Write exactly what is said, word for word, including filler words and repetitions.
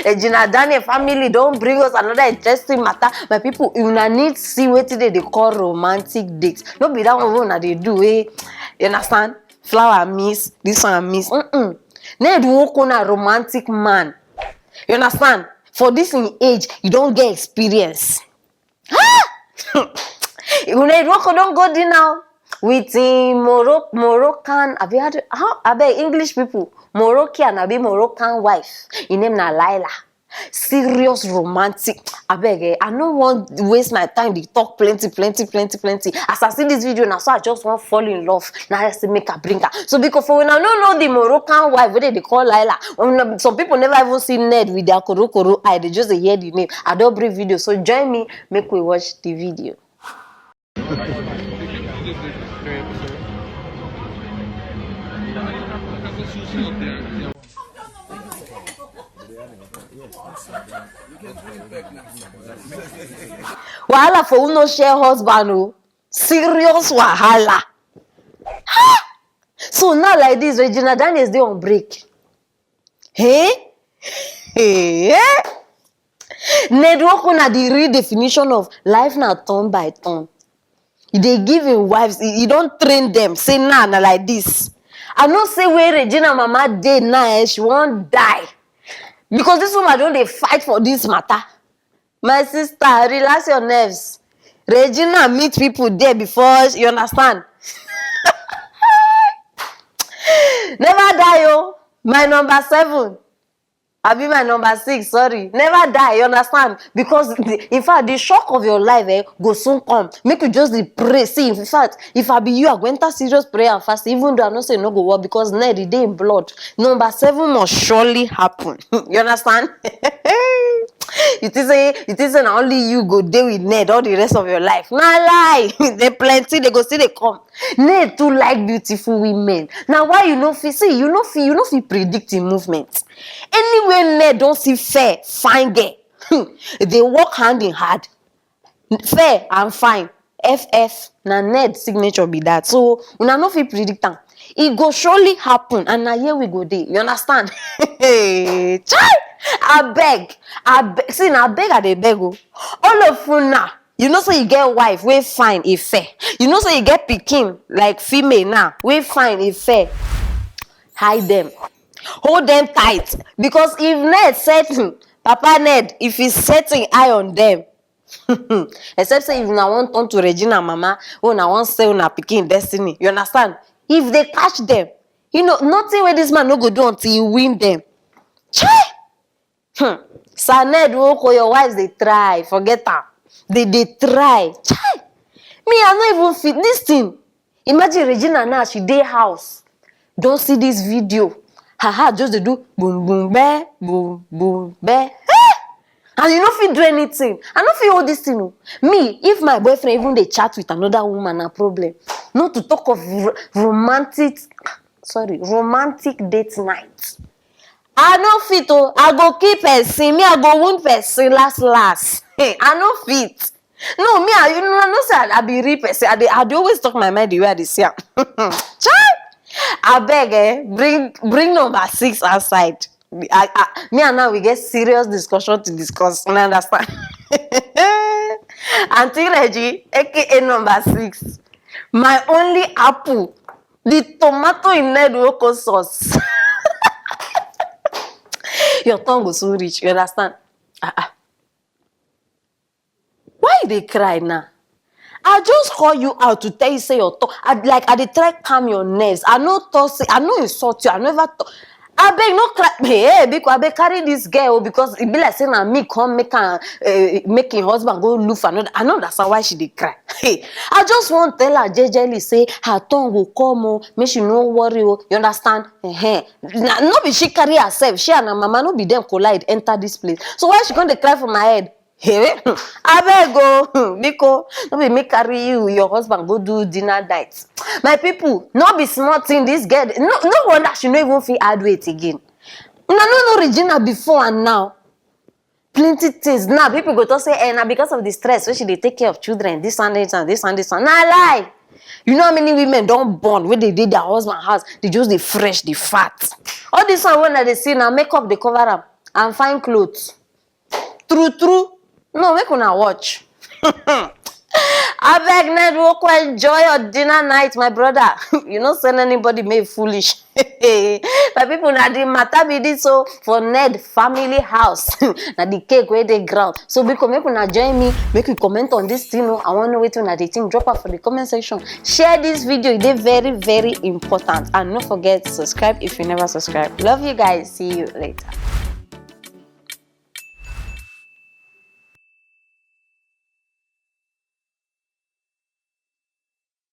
Regina Daniel family don bring us another interesting matter. My people, una need see wetin dey dey call romantic date. No be that one wey una dey do, eh? You understand? Flower miss, this one miss. Mm-mm. Ned Nwoko na romantic man. You understand? For this in age, you don get experience. Ned Nwoko don go dinner with him Moro Moroccan, abi how do, how, abeg, English people, Moroccan abi Moroccan wife. Him name na Laila. Serious romantic. Abeg, eh, I no wan waste my time dey talk plenty, plenty, plenty, plenty. As I see this video, na so I just wan fall in love. Na I say make I bring am. So because for una no know the Moroccan wife wey dem dey call Laila, una, some people never even see Ned with their korokoro eye. Dem just dey hear the name. I don bring video, so join me, make we watch the video. Wahala for who no share husband o. Serious wahala. So now like this, Regina Daniels dey on break. Hey? Hey? Ned Nwoko na the real definition of life na turn by turn. E dey give him wives, e, e don train them. Say, "Nah, na like this." I know say where Regina mama dey now, eh, she wan die. Because this woman don dey fight for this matter. My sister, relax your nerves. Regina meet people there before, you understand? Never die, oh. My number seven. Abi my number six, sorry. Never die, you understand? Because the, in fact, the shock of your life, eh, go soon come. Make you just dey pray. See, in fact, if I be you, I go enter serious prayer and fast, even though I know say e no go work, because Ned, e dey in blood. Number seven must surely happen. You understand? You think say, you think say na only you go dey with Ned all the rest of your life? Na lie. Dem plenty, dem go still dey come. Ned too like beautiful women. Na why you no fit see, you no fit, you no fit predict him movement. Anywhere Ned don see fair, fine girl, dey work hand in hand. Fair and fine. F F, na Ned signature be that. So una no fit predict am. E go surely happen, and na here we go dey. You understand? Chai! Abeg, abeg, see, na abeg I dey beg o. All of una, you know say you get wife wey fine, e fair. You know say you get pikin, like, female now, wey fine, e fair. Hide them. Hold them tight. Because if Ned set, Papa Ned, if he set him eye on them, except say if una wan turn to Regina mama, wey una wan sell una pikin destiny, you understand? If dem catch them, you know, nothing wey this man no go do until he win them. Chai! Hmm. Sir Ned Nwoko, your wives dey try, forget am. Dem dey try. Chai! Me, I no even fit this thing. Imagine Regina now, she dey house, don see this video. Her heart just dey do boom, boom, be, boom, boom, be. Eh! And you no fit do anything. I no fit hold this thing o. Me, if my boyfriend even dey chat with another woman, na problem. Not to talk of ro-, romantic, sorry, romantic date night. I no fit o. I go kill person. Me, I go wound person last last. Hey, I no fit. No, me, I, you know, I know say I, I be real person. I dey, I dey always talk my mind the way I dey see am. Chai! Abeg, eh, bring, bring number six outside. I, I, me and now we get serious discussion to discuss. You understand? Auntie Reggie, A K A number six, my only apple, the tomato in Ned Nwoko sauce. Your tongue go soon reach. You understand? Ah, ah. Why you dey cry now? I just call you out to tell you say your tongue. I, like, I dey try calm your nerves. I no talk say, I no insult you. I never talk. Abeg, no cry. Hey, hey, because abeg, carry this girl o, because e be like say na me come make am, eh, make him husband go look for another. I no understand why she dey cry. Hey, I just wan tell her jejely say her turn go come o, make she no worry o. You understand? Ehen. Na, no be she carry herself. She and her mama, no be them collide enter this place. So why she come dey cry for my head? Hey, abeg o, biko, no be me carry you, your husband go do dinner date. My people, no be small thing. This girl, no, no wonder she no even fit add weight again. Una no know Regina before and now. Plenty things. Now people go talk say, eh, na because of the stress wey she dey take care of children, this and this and this and this and. Na lie. You know how many women don born wey dey dey their husband house, they just dey fresh, dey fat. All this one wey una dey see, na makeup dey cover am. and fine clothes. True true. No, make una watch. Abeg, Ned Nwoko, enjoy your dinner night, my brother. You no send anybody make foolish. My people, na the matter be this. So for Ned family house, na the cake wey dey ground. So biko, make una join me, make you comment on this thing o. I wan know wetin una dey think. Drop am for the comment section. Share this video, e dey very very important. And no forget subscribe if you never subscribe. Love you guys. See you later.